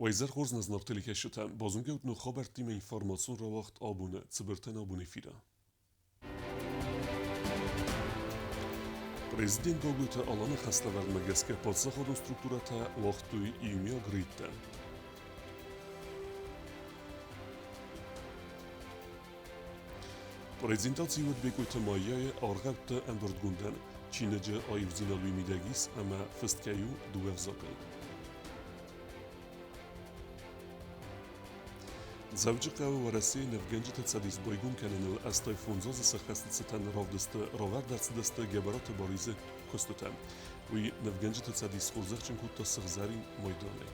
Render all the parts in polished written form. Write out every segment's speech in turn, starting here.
Уӕ изӕр хорз нӕ зынаргъ телекӕсджытӕ! Базонгӕ ут ног хабӕрттимӕ информацион рауагъд абоны Цыбыртӕн абон эфиры. Президент Гаглойты Аланы хӕслӕвӕрдмӕ гӕсгӕ паддзахадон структурӕтӕ уагътой иумиаг рейдтӕ. Презентаци уыд Бекъойты Майяйы аргъӕутты ӕмбырдгондӕн. Чиныджы аивдзинад уый мидӕг ис, ӕмӕ фыст кӕй у дыууӕ ӕвзагыл. Дзӕуджыхъӕуы Уӕрӕсейы нывгӕнджыты цӕдис байгом кӕныныл 85 азы сӕххӕсты цытӕн равдысты равӕрд ӕрцыдысты Гӕбӕраты Барисы куыстытӕ. Уый нывгӕнджыты цӕдис схорзӕхджын кодта сыгъзӕрин майданӕй.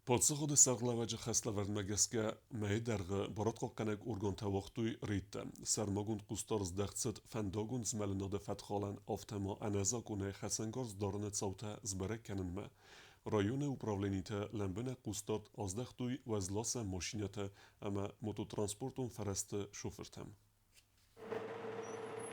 Паддзахады сӕргълӕууӕджы хӕслӕвӕрдмӕ гӕсгӕ мӕйы дӕргъы барадхъахъхъӕнӕг органтӕ уагътой рейдтӕ. Сӕрмагонд хъусдард здӕхт цыд фӕндагон змӕлынады фӕткхалӕн, афтӕ ма ӕнӕзакъонӕй хӕцӕнгарз дарыны цаутӕ сбӕрӕг кӕнынмӕ. Районы управленитӕ лӕмбынӕг хъусдард аздӕхтой уӕзласӕн машинӕтӕ ӕмӕ мототранспортон фӕрӕзты шофыртӕм.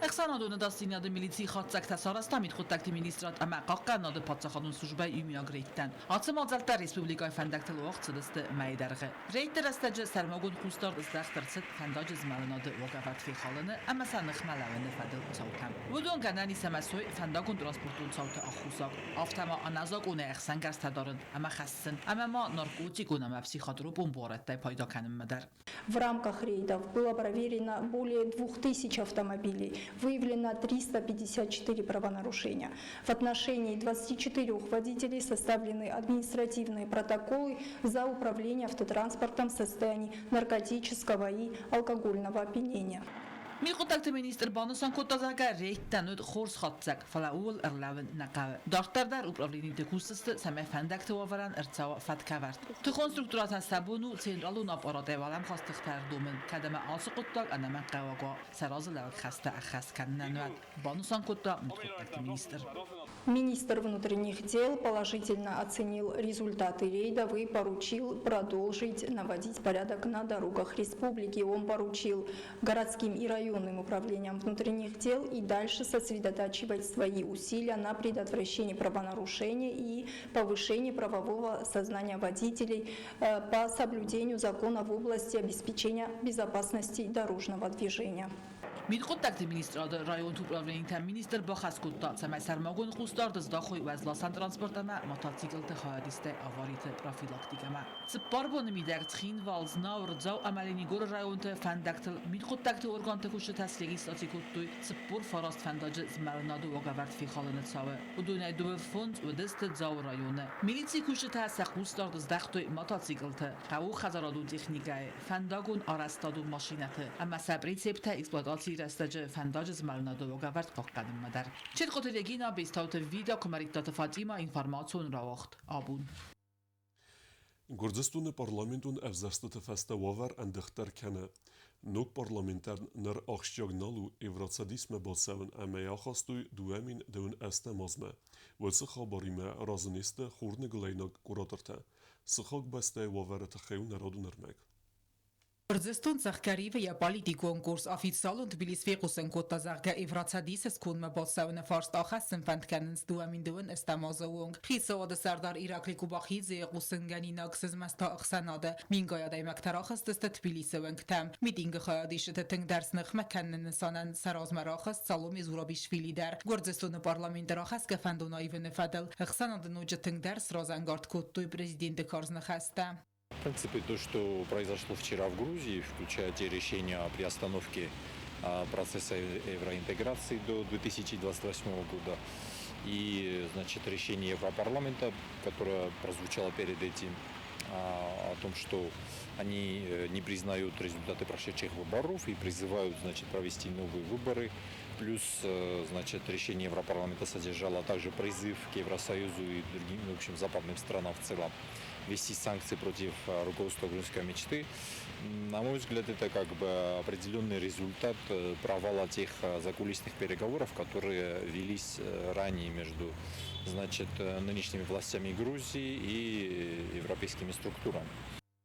Ӕхсӕнадон ӕдасдзинады милицийы хатдзӕгтӕ сарӕзта мидхъуыддӕгты министрад ӕмӕ хъахъхъӕнынады паддзахадон службӕйы иумиаг рейдтӕн. Ацы мадзӕлттӕ республикӕйы фӕндӕгтыл уагъд цыдысты мӕйы дӕргъы. Рейдты рӕстӕджы сӕрмагонд хъусдард здӕхт ӕрцыд фӕндаджы змӕлынады уагӕвӕрд фехалыны ӕмӕ сӕ ныхмӕ лӕууыны фӕдыл цаутӕм. Уыдон гӕнӕн ис ӕмӕ суой фӕндагон-транспортон цауты аххосаг, афтӕ ма ӕнӕзакъонӕй ӕхсӕнгӕрзтӕ дарын ӕмӕ хӕссын ӕмӕ ма наркотикон ӕмӕ психотропон буарадтӕй пайда кӕнынмӕ дӕр. В рамках рейдов было проверено более 2000 автомобилей, выявлено 354 правонарушения. В отношении 24 водителей составлены административные протоколы за управление автотранспортом в состоянии наркотического и алкогольного опьянения. Мидхъуыддӕгты министр банысан кодта, зӕгъгӕ, рейдтӕн уыд хорз хатдзӕг, фӕлӕ ууыл ӕрлӕууын нӕ хъӕуы. Дарддӕр дӕр управлениты кусдзысты, цӕмӕй фӕндӕгты уавӕрӕн ӕрцӕуа фӕткӕвӕрд. Тыхон структурӕтӕн сӕ бон у централон аппаратӕй уӕлӕмхас тыхтӕ ӕрдомын, кӕд ӕмӕ ацы хъуыддаг ӕнӕмӕнгхъӕуӕг уа сӕ разылӕууӕг хӕстӕ ӕххӕст кӕнынӕн, уӕд, банысан кодта мидхъуыддӕгты министр. Министр внутренних дел положительно оценил результаты рейдов и поручил продолжить наводить порядок на дорогах республики. Он поручил городским и районным управлениям внутренних дел и дальше сосредотачивать свои усилия на предотвращении правонарушений и повышении правового сознания водителей по соблюдению закона в области обеспечения безопасности дорожного движения. Мидхъуыддӕгты министрады районты управленитӕм министр бахӕс кодта, цӕмӕй сӕрмагонд хъусдард здахой уӕзласӕн транспорт ӕмӕ мотоциклты хайадисттӕй авариты профилактикӕмӕ. Цыппар боны мидӕг Цхинвал, Знауыр, Дзау ӕмӕ Ленингоры районты фӕндӕгтыл мидхъуыддӕгты органты кусджытӕ срегистраци кодтой 49 фӕндаджы змӕлынады уагӕвӕрд фехалыны цауы. Уыдонӕй дыууӕ фондз уыдысты Дзауы районы. Милицийы кусджытӕ сӕ хъусдард здӕхтой мотоциклты, хъӕуы хӕдзарадон техникӕйы, фӕндагон арӕзтадон машинӕты ӕмӕ сӕ прицептӕ эксплуатацийы рӕстӕджы фӕндаджы змӕлынады уагӕвӕрд хъахъхъӕнынмӕ дӕр. Чертхъоты Регина, Бестауты Вида, Куымӕридтаты Фатимӕ, информацион рауагъд абон. Гуырдзыстоны парламентон ӕвзӕрстыты фӕстӕ уавӕр ӕндыгъддӕр кӕны. Ног парламентӕн ныр ахсджиаг нал у Евроцӕдисмӕ бацӕуын ӕмӕ йӕ ахастой 2018 азмӕ. Уыцы хабаримӕ разы не сты хурныгуылӕйнаг куратортӕ. Сыхаг бӕстӕйы уавӕры тыххӕй у народон ӕрмӕг. Гуырдзыстон цӕхгӕр ивы йӕ политикон курс. Официалон Тбилис фехъусын кодта, зӕгъгӕ, Евроцӕдисы скондмӕ бацӕуыны фарст ахӕссын фӕнд кӕнынц 2018 азы онг. Хицауады сӕрдар Ираклий Кубахидзейы хъусынгӕнинаг сызмӕста ӕхсӕнады. Мингай адӕймӕгтӕ рахызтысты Тбилисы уӕнгтӕм. Митингы хайадисджыты тынгдӕр сныхмӕ кӕныны нысанӕн сӕ размӕ рахызт Саломе Зурабишвили дӕр. Гуырдзыстоны парламенты рахӕсгӕ фӕндон аивыны фӕдыл ӕхсӕнады ноджы тынгдӕр сразӕнгард кодтой президенты карз ныхӕстӕ. В принципе, то, что произошло вчера в Грузии, включая те решения о приостановке процесса евроинтеграции до 2028 года и, значит, решение Европарламента, которое прозвучало перед этим, о том, что они не признают результаты прошедших выборов и призывают, значит, провести новые выборы. Плюс, значит, решение Европарламента содержало также призыв к Евросоюзу и другим, в общем, западным странам в целом ввести санкции против руководства грузинской мечты. На мой взгляд, это как бы определенный результат провала тех закулисных переговоров, которые велись ранее между, значит, нынешними властями Грузии и европейскими структурами.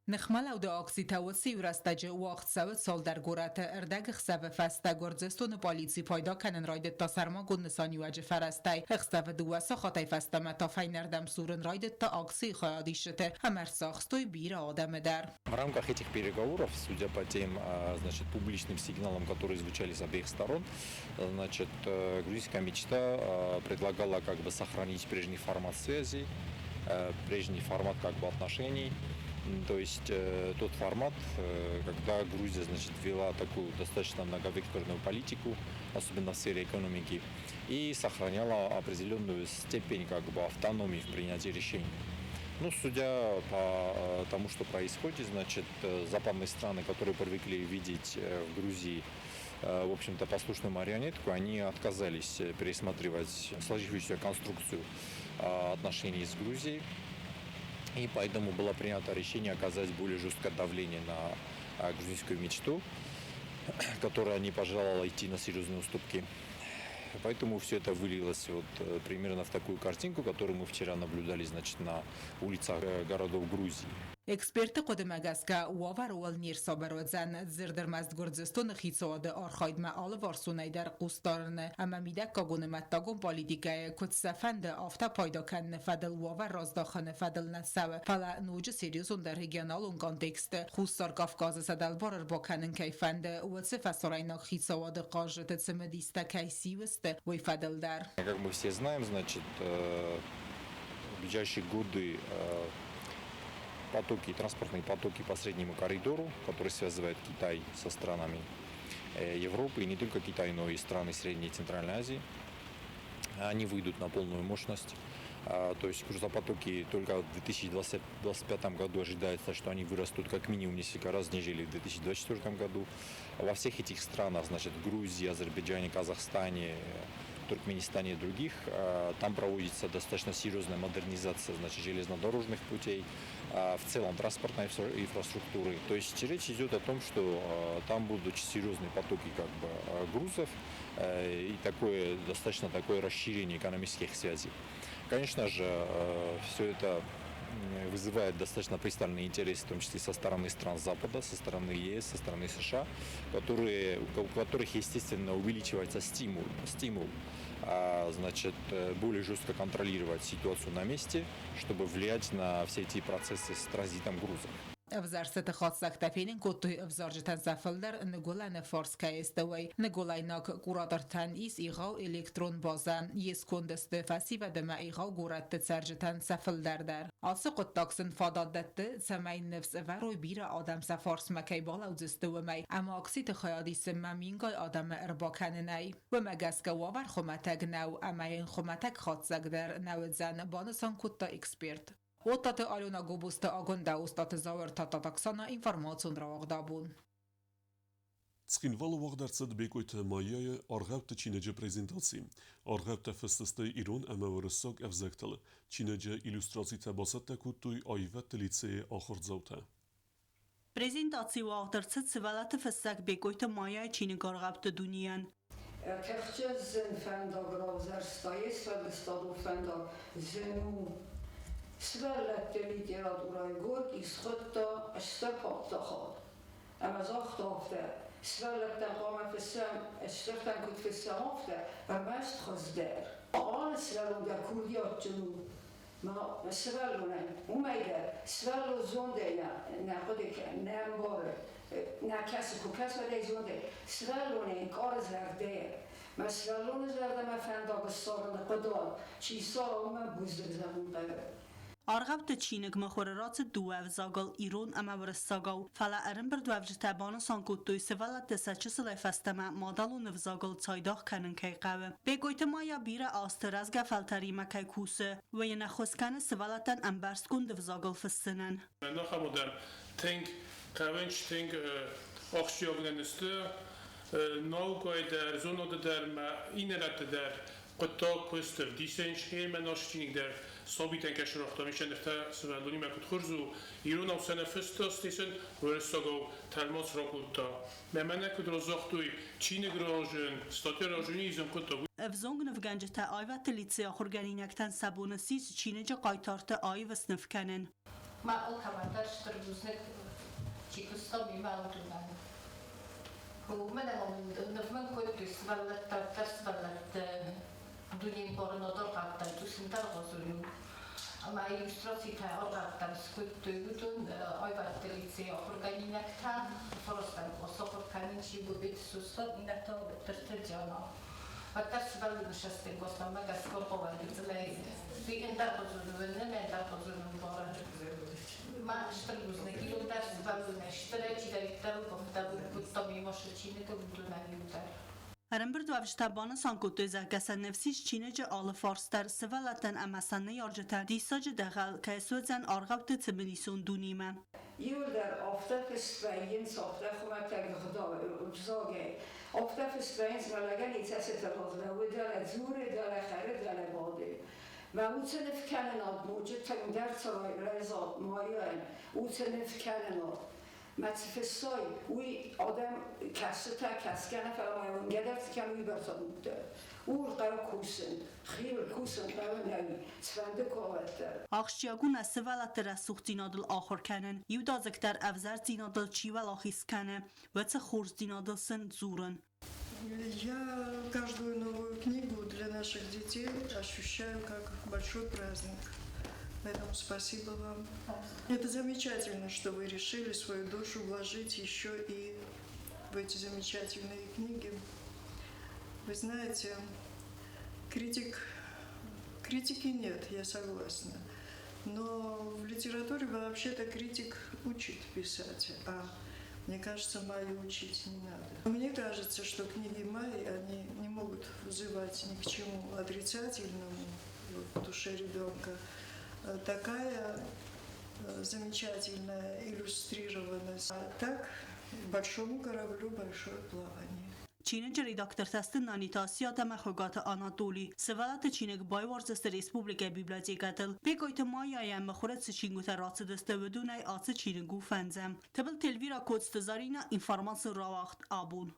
Ныхмӕлӕуды акцитӕ уыцы иу рӕстӕджы уагъд цӕуы цалдӕр горӕты. Ӕрдӕгӕхсӕвы фӕстӕ Гуырдзыстоны полици пайда кӕнын райдыдта сӕрмагонд нысаниуӕджы фӕрӕзтӕй. Ӕхсӕвы дыууӕ сахатӕй фӕстӕмӕ та фӕйнӕрдӕм сурын райдыдта акцийы хайадисджыты ӕмӕ ӕрцахстой бирӕ адӕмы дӕр. В рамках этих переговоров, судя по тем, значит, публичным сигналам, которые звучали с обеих сторон, значит, грузинская мечта предлагала как бы сохранить прежний формат связи, прежний формат как бы отношений, то есть тот формат, когда Грузия, значит, вела такую достаточно многовекторную политику, особенно в сфере экономики, и сохраняла определенную степень как бы автономии в принятии решений. Ну, судя по тому, что происходит, значит, западные страны, которые привыкли видеть в Грузии, в общем-то, послушную марионетку, они отказались пересматривать сложившуюся конструкцию отношений с Грузией. И поэтому было принято решение оказать более жесткое давление на грузинскую мечту, которая не пожелала идти на серьезные уступки. Поэтому все это вылилось вот примерно в такую картинку, которую мы вчера наблюдали, значит, на улицах городов Грузии. Экспертты хъуыдымӕ гӕсгӕ, уавӕр уал не рсабыр уыдзӕн. Дзырд ӕрмӕст Гуырдзыстоны хицауады архайдмӕ алыварсонӕй дӕр хъусдарыны ӕмӕ мидӕггагон ӕмӕ ӕддагон политикӕйы, куыд сӕ фӕнды, афтӕ пайда кӕныны фӕдыл уавӕр раздахыны фӕдыл нӕ цӕуы, фӕлӕ ноджы серьезондӕр регионалон контексты Хуссар Кавказы сӕ дӕлбар ӕрбакӕнын кӕй фӕнды, уыцы фӕсарӕйнаг хицауады хъазджыты цымыдистӕ кӕй сиу сты, уый фӕдыл дӕр. Как мы все знаем, значит, в ближайшие годы потоки, транспортные потоки по среднему коридору, который связывает Китай со странами Европы, и не только Китай, но и страны Средней и Центральной Азии, они выйдут на полную мощность. То есть грузопотоки только в 2025 году ожидается, что они вырастут как минимум несколько раз, нежели в 2024 году. Во всех этих странах, значит, Грузии, Азербайджане, Казахстане, Туркменистане и других, там проводится достаточно серьезная модернизация, значит, железнодорожных путей, в целом транспортной инфраструктуры. То есть речь идет о том, что там будут очень серьезные потоки как бы грузов и такое достаточно такое расширение экономических связей. Конечно же, все это вызывает достаточно пристальный интерес, в том числе со стороны стран Запада, со стороны ЕС, со стороны США, у которых, естественно, увеличивается стимул, значит, более жестко контролировать ситуацию на месте, чтобы влиять на все эти процессы с транзитом грузов. Ӕвзӕрстыты хатдзӕгтӕ фенын кодтой ӕвзарджытӕн сӕ фылдӕр ныгуылӕны фарс кӕй сты, уый. Ныгуылӕйнаг куратортӕн ис егъау электрон базӕ. Йе сконды сты фӕсивӕд ӕмӕ егъау горӕтты цӕрджытӕн сӕ фылдӕр дӕр. Ацы хъуыддаг сын фадат дӕтты, цӕмӕй ныфс ӕвӕрой, бирӕ адӕм сӕ фарсмӕ кӕй балӕудзысты, уымӕй ӕмӕ акциты хайадисынмӕ мингай адӕмы ӕрбакӕнынӕй. Уымӕ гӕсгӕ уавӕр хуымӕтӕг нӕу ӕмӕ йын хуымӕтӕг хатдзӕг дӕр нӕ уыдзӕн, банысан кодта эксперт. Оттаты Алена Гобозты Агуындӕ, Остъаты Зауыр, Тадтаты Оксана, информацион рауагъд Абон. Цхинвалы уагъд ӕрцыд Бекъойты Майяйы аргъӕутты чиныджы презентаци. Аргъӕуттӕ фыст сты ирон ӕмӕ уырыссаг ӕвзӕгтыл. Чиныджы иллюстрацитӕ бацӕттӕ кодтой аивӕдты лицейы ахуырдзаутӕ. Презентаци уагъд ӕрцыд сывӕллӕтты фыссӕг Бекъойты Майяйы чиныгаргъӕутты дунейӕн. Тыхджын зын фӕндаг равзӕрста йе сфӕлдыстадон фӕндаг, зын у. Сывӕллӕтты литературӕйы Горький схуыдта стыр паддзахад. Ӕмӕ загъта афтӕ: сывӕллӕттӕн хъуамӕ фыссӕм, стыртӕн куыд фыссӕм, афтӕ, ӕрмӕст хуыздӕр. Алы сывӕллон дӕр курдиатджын у. Ма сывӕллонӕн уымӕй дӕр сывӕллон зондӕй нӕ хъуыды кӕны, нӕ ӕмбары, нӕ кӕсы, куы кӕсы, уӕд ӕй зондӕй. Сывӕллонӕн кары зӕрдӕйӕ. Мӕ сывӕллоны зӕрдӕмӕ фӕндаг ссарыны хъуыдыйад чи ссара, уымӕн бузныг зӕгъын хъӕуы. Аргъӕутты чиныг мыхуыры рацыд дыууӕ ӕвзагыл, ирон ӕмӕ уырыссагау. Фӕлӕ ӕрӕмбырдуӕвджытӕ банысан кодтой, сывӕллӕтты сӕ чысылӕй фӕстӕмӕ мадӕлон ӕвзагыл цайдагъ кӕнын кӕй хъӕуы. Бекъойты Майя бирӕ азты рӕзгӕ фӕлтӕримӕ кӕй кусы, уый йын ӕххуыс кӕны сывӕллӕттӕн ӕмбӕрстгонд ӕвзагыл фыссынӕн. Ахӕм уыдӕн тынг хъӕуынц, тынг ахсджиаг нын сты наукӕйы дӕр, зонады дӕр ӕмӕ иннӕ рӕтты дӕр хъуыддаг куыст ӕвдисӕн схемӕ наш чиныг дӕр сабитӕн кӕсын рагътам, ис ӕндӕртӕ сывӕллонимӕ куыд хорз у, иронау сӕ нӕ фыста, стӕй сын уырыссагау тӕлмац ракодта. Мӕ мӕнӕ куыд разагътой, чиныг рӕзын, статья рӕзын изын хъуыддаг. Ӕвзонг нывгӕнджытӕ аивӕдты лицейы ахуыргӕнинӕгтӕн сӕ бон ссис чиныджы хъайтарты аив сныв кӕнын. Ма алкӕмӕн дӕр стыр бузныг. Чи куыста мемӕ, уыдонӕн. Уымӕн ӕмӕ нывмӕ кодтой сывӕллӕттӕ, дӕр сывӕллӕтты дунеӕмбарынад аргъӕвттӕ, цъусындӕр базонын. Ӕмӕ иллюстрацитӕ аргъӕвттӕм скодтой уыдон аивӕдты лицейы ахуыргӕнинӕгтӕ, фарастам ацахуыр кӕнын чи Гуыбеты Сослан, иннӕтӕ Бтырты Диана. Уӕддӕр сывӕллоны сӕстӕнгасмӕ гӕсгӕ хъуамӕ гыццылӕй ӕндӕр базонын, ӕндӕр базонын бары. Ма стыр бузныг, ирон дӕр сывӕллонӕй стырӕй чидӕриддӕр бафтауын кодта мемӕ чиныгыл, уыдонӕн иу дӕр. Ӕрӕмбырдуӕвджытӕ банысан кодтой, зӕгъгӕ, сӕ ныфс ис чиныджы алы фарс дӕр сывӕллӕттӕн ӕмӕ сӕ ныййарджытӕ диссаджы дӕгъӕл кӕй суыдзӕн аргъӕутты цымыдисон дунемӕ. Иуылдӕр афтӕ фыст вӕййынц, афтӕ хуымӕтӕг ӕгъдауӕй. Афтӕ фыст вӕййынц, мӕ лӕгӕн йӕ цӕстытыл лӕууы, дӕлӕ дзуры, дӕлӕ хӕры, дӕлӕ бады. Мӕ уыцы нывкӕнынад ноджы тынгдӕр цӕрай рӕза Майӕн, уыцы нывкӕнынад. Мӕ цы фыссай, уый адӕм кӕсытӕ кӕсгӕ нӕ, фӕлӕ ма уынгӕ дӕр цы кӕны, уыйбӕрц адӕмтӕ. Ууыл хъӕуы кусын, хиуыл кусын хъӕуы нӕй, цыфӕнды куы уӕддӕр. Ахсджиаг у нӕ сывӕллӕтты рӕсугъддзинадыл ахуыр кӕнын, иудадзыгдӕр ӕвзӕрдзинадыл чи уӕлахиз кӕны, уыцы хорздзинадыл сын дзурын. Я каждую новую книгу для наших детей ощущаю как большой праздник. Поэтому спасибо вам. Это замечательно, что вы решили свою душу вложить еще и в эти замечательные книги. Вы знаете, критики нет, я согласна. Но в литературе вообще-то критик учит писать, а мне кажется, Майю учить не надо. Мне кажется, что книги Майи, они не могут вызывать ни к чему отрицательному в душе ребенка. Такая замечательная иллюстрированность. А так, большому кораблю большое плавание. Чиныджы редактортӕ сты Наниты Асиат ӕмӕ Хуыгаты Анатоли. Сывӕллӕтты чиныг байуардзысты республикӕйы библиотекӕтыл. Бекъойты Майайӕн мыхуыры цы чингуытӕ рацыдысты, уыдонӕй ацы чиныг у фӕндзӕм. Тыбылты Эльвира, Коцты Заринӕ, информаци рауагъд абон.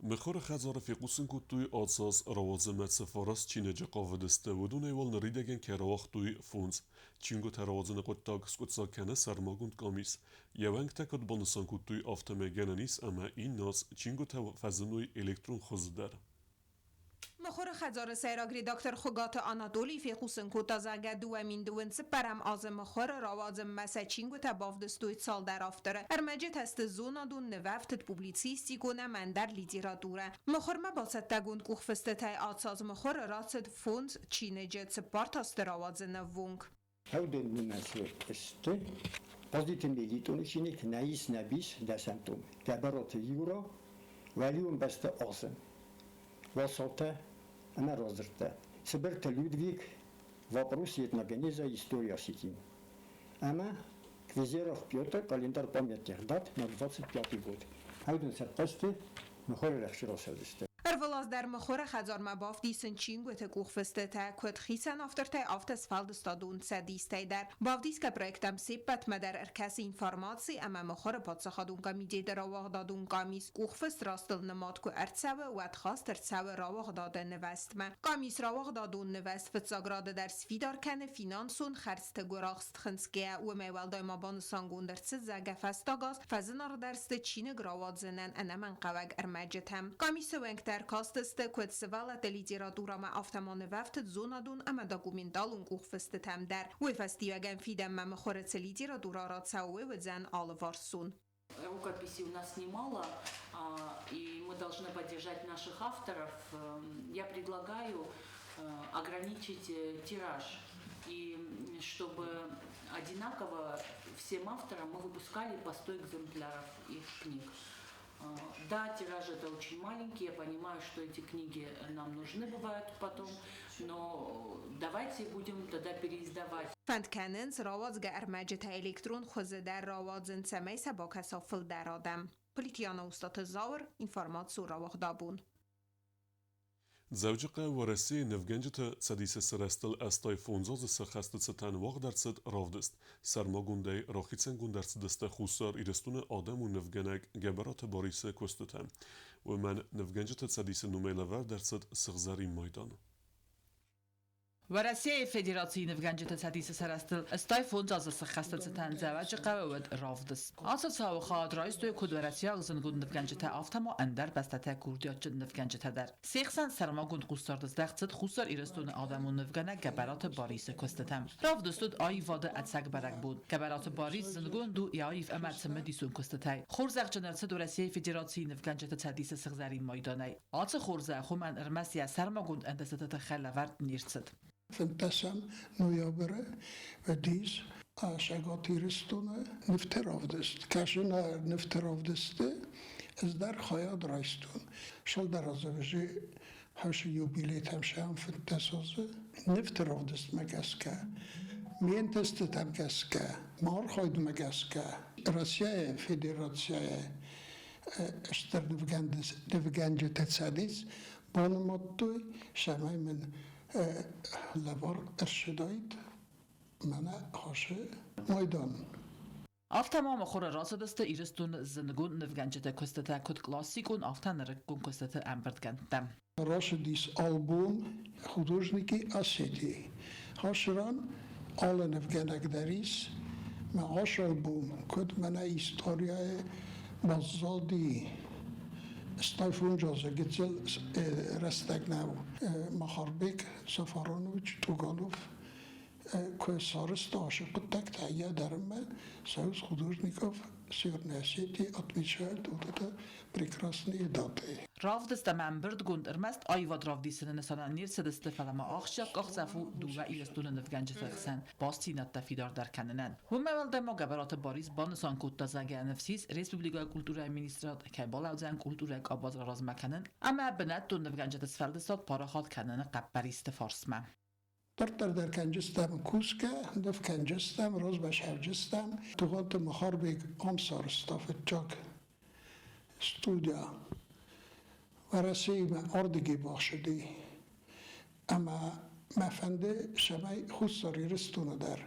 Мыхуыры хӕдзары фехъусын кодтой, ацы аз рауадзынмӕ цы фараст чиныджы хъавыдысты, уыдонӕй уал ныридӕгӕн кӕй рауагътой фондз. Чингуытӕ рауадзыны хъуыддаг скъуыддзаг кӕны сӕрмагонд къамис. Йӕ уӕнгтӕ куыд банысан кодтой, афтӕмӕй гӕнӕн ис ӕмӕ иннӕ аз чингуытӕ фӕзыной электрон хуызы дӕр. Мыхуыры хӕдзары сӕйраг редактор Хуыгаты Анатолий фехъусын кодта, зӕгъгӕ, 2024 азы мыхуыры рауадзынмӕ сӕ чингуытӕ бавдыстой цалдӕр авторы. Ӕрмӕджытӕ сты зонадон, нывӕфтыд, публицистикон ӕмӕ ӕндӕр литературӕ. Мыхуырмӕ бацӕттӕгонд къухфыстытӕй ацы аз мыхуыры рацыд фондз чиныджы, цыппар та сты рауадзыны ӕввонг. Авдон нымӕцы сты Хъазиты Мелитоны чиныг «Нӕ ис, нӕ бис» дӕсӕм том, Гӕбӕраты Юра «Уӕлион бӕсты азы», Уацаутӕ ӕмӕ радзырдтӕ, Цыбырты Людвиг «Вопросы этногенеза истории осетин» ӕмӕ Квезеров Петр «Календарь памятных дат на 25 год». Аудын цӕттӕ сты, мыхуыры рӕхджы рацӕудзысты. Ӕрвылаз дӕр мыхуыры хӕдзармӕ бавдисын чингуыты къухфыстытӕ, куыд хицӕн автортӕй, афтӕ сфӕлдыстадон цӕдистӕй дӕр. Бавдисгӕ проекттӕм се ппӕтмӕ дӕр ӕркӕсы информаци ӕмӕ мыхуыры паддзахадон комитеты рауагъдадон къамис. Къухфыст растыл нымад куы ӕрцӕуы, уӕд хаст ӕрцӕуы рауагъдады нывӕстмӕ. Къамис рауагъдадон нывӕст фыццаг рады дӕр сфидар кӕны финансон хӕрдзты гуырахст хынцгӕйӕ. Уымӕй уӕлдай ма банысангонд ӕрцыд, зӕгъгӕ, фӕстаг аз фӕзынаргъдӕр сты чиныг рауадзынӕн ӕнӕмӕнгхъӕуӕг ӕрмӕджытӕ. Къамисы уӕнгтӕ ӕркастысты куыд сывӕллӕтты литературӕмӕ, афтӕ ма нывӕфтыд зонадон ӕмӕ документалон къухфыстытӕм дӕр. Уый фӕстиуӕгӕн фидӕнмӕ мыхуыры цы литературӕ рацӕуы, уый уыдзӕн алыварсон. Рукописи у нас немало, и мы должны поддержать наших авторов. Я предлагаю ограничить тираж, и чтобы одинаково всем авторам мы выпускали по 100 экземпляров их книг. Да, тираж это очень маленький, я понимаю, что эти книги нам нужны бывают потом, но давайте будем тогда переиздавать. Фӕнд кӕнынц рауадзгӕ ӕрмӕджытӕ электрон хуызы дӕр рауадзын, цӕмӕй сӕ бакӕса фылдӕр адӕм. Политиана Устаты Зауыр, информацион рауагъд абон. Дзӕуджыхъӕуы Уӕрӕсейы нывгӕнджыты цӕдисы сырӕзтыл 85 азы сӕххӕсты цытӕн уагъд ӕрцыд равдыст. Сӕрмагондӕй рахицӕнгонд ӕрцыдысты Хуссар Ирыстоны адӕмон нывгӕнӕг Гӕбӕраты Барисы куыстытӕ. Уымӕн нывгӕнджыты цӕдисы номӕй лӕвӕрд ӕрцыд сыгъзӕрин майдан. Уӕрӕсейы Федерацийы нывгӕнджыты цӕдисы сарӕзтыл 85 азы сӕххӕсты цытӕн Дзӕуӕджыхъӕуы уыд равдыст. Ацы цауы хайад райстой куыд уӕрӕсейаг зындгонд нывгӕнджытӕ, афтӕ ма ӕндӕр бӕстӕтӕ курдиатджын нывгӕнджытӕ дӕр. Се хсӕн сӕрмагонд хъусдард здӕхт цыд Хуссар Ирыстоны адӕмон нывгӕнӕг Гӕбӕраты Барисы куыстытӕм. Равдыст уыд аивады ӕцӕг бӕрӕгбон. Гӕбӕраты Барис зындгонд у йӕ аив ӕмӕ цымыдисон куыстытӕй. Хорзӕхджын ӕрцыд Уӕрӕсейы Федерацийы нывгӕнджыты цӕдисы сыгъзӕрин майданӕй. Ацы хорзӕх уымӕн ӕрмӕст йӕ сӕрмагонд ӕнтыстыты тыххӕй лӕвӕрд не рцыд. 15 ноябры уыдис Цӕгат Ирыстоны нывты равдыст. Кӕсын нывты равдысты ӕз дӕр хайад райстон. Цалдӕр азы хӕсы юбилейтӕм сӕм 15 азы. Нывты равдыстмӕ гӕсгӕ, ме нтыстытӕм гӕсгӕ, мӕ архайдмӕ гӕсгӕ Россияйы Федерацийы стыр нывгӕнджыты цӕдис банымадтой, цӕмӕй мын лӕвар ӕрцыдаид мӕнӕ хӕсы майдан. Афтӕ ма мыхуыры рацыдысты Ирыстоны зындгонд нывгӕнджыты куыстытӕ куыд классикон, афтӕ нырыккон куыстыты ӕмбырдгӕндтӕ. Рацыдис альбом «Художники Осетии». Ацы ран алы нывгӕнӕг дӕр ис, мӕ ацы альбом куыд мӕнӕ историяйы баззади. Стайфун азы гыццыл рӕстӕг нӕу. Махарбег Сафаронович Туганов куы сарӕзта ацы хъуыддӕгтӕ, йӕ дӕрмӕ Союз художников Северной Осетии отмечают вот это прекрасные даты. Равдыст ӕмӕ ӕмбырдгонд ӕрмӕст аивад равдисыны нысанӕн не рцыдысты, фӕлӕ ма ахсджиаг къахдзӕф у дыууӕ Ирыстоны нывгӕнджыты хсӕн бастдзинӕдтӕ фидардӕр кӕнынӕн. Уымӕй уӕлдай ма Гӕбӕраты Барис банысан кодта, зӕгъгӕ, ныфс ис, республикӕйы культурӕйы министрад кӕй балӕудзӕн культурӕйы къабаз размӕ кӕнын ӕмӕ бынӕттон нывгӕнджыты сфӕлдыстад парахат кӕныны хъӕппӕристы фарсмӕ. Дарддӕр дӕр кӕнджыстӕм кусгӕ, ныв кӕнджыстӕм, розбасӕвджыстӕм. Тугъанты Махарбег ам сарӕзта фыццаг студия. Уӕрӕсеимӕ ардыгӕй бахсыди. Ӕмӕ мӕ фӕнды, цӕмӕй Хуссар Ирыстоны дӕр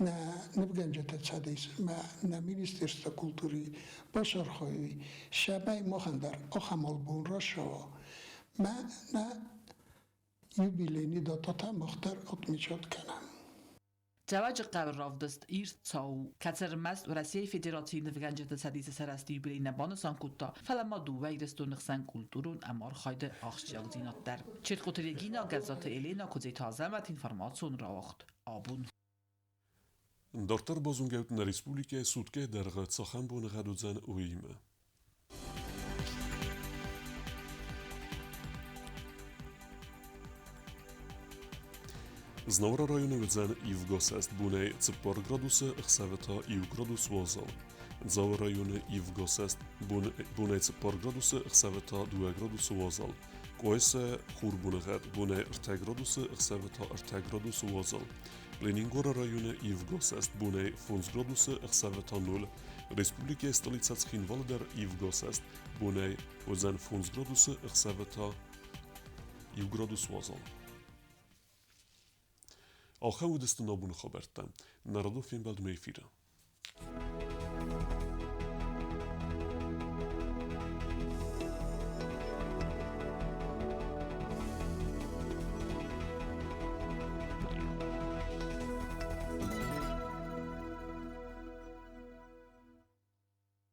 нӕ нывгӕнджыты цӕдис ӕмӕ нӕ Министерство культуры бацархайой, цӕмӕй махӕн дӕр ахӕм альбом рацӕуа. Мӕ нӕ юбилейный дататӕ мах дӕр отмечать кӕнӕм. Дзӕуӕджыхъӕуы равдыст ирд цау, кӕцы ӕрмӕст Уӕрӕсейы Федерацийы нывгӕнджыты цӕдисы сарӕзты юбилей нӕ банысан кодта, фӕлӕ ма дыууӕ Ирыстоны хсӕн культурон ӕмархайды ахсджиагдзинад дӕр. Четкъоты Регина, Гӕззаты Елена, Куыдзеты Азӕмӕт, информацион рауагъд «Абон». Дарддӕр базонгӕут нӕ республикӕйы суткӕйы дӕргъы цахӕм боныгъӕд уыдзӕн, уыимӕ. Знауыры районы уыдзӕн ивгӕ бонӕй 4 градусы, ӕхсӕвы та 1 градус уазал. Дзауы районы ивгӕ бонӕй 4 градусы, ӕхсӕвы та 2 градусы уазал. Къуайса хурбоныгъӕд бонӕй 3 градусы, ӕхсӕвы та 3 градусы уазал. Ленингоры районы ивгӕ бонӕй 5 градусы, ӕхсӕвы та 0. Республикӕйы столицӕ Цхинвалы дӕр ивгӕ бонӕй уыдзӕн 5 градусы, ӕхсӕвы та 1 градус уазал. Ахӕм уыдысты нӕ абоны хабӕрттӕ. Нӕ радон фембӕлдмӕ эфиры.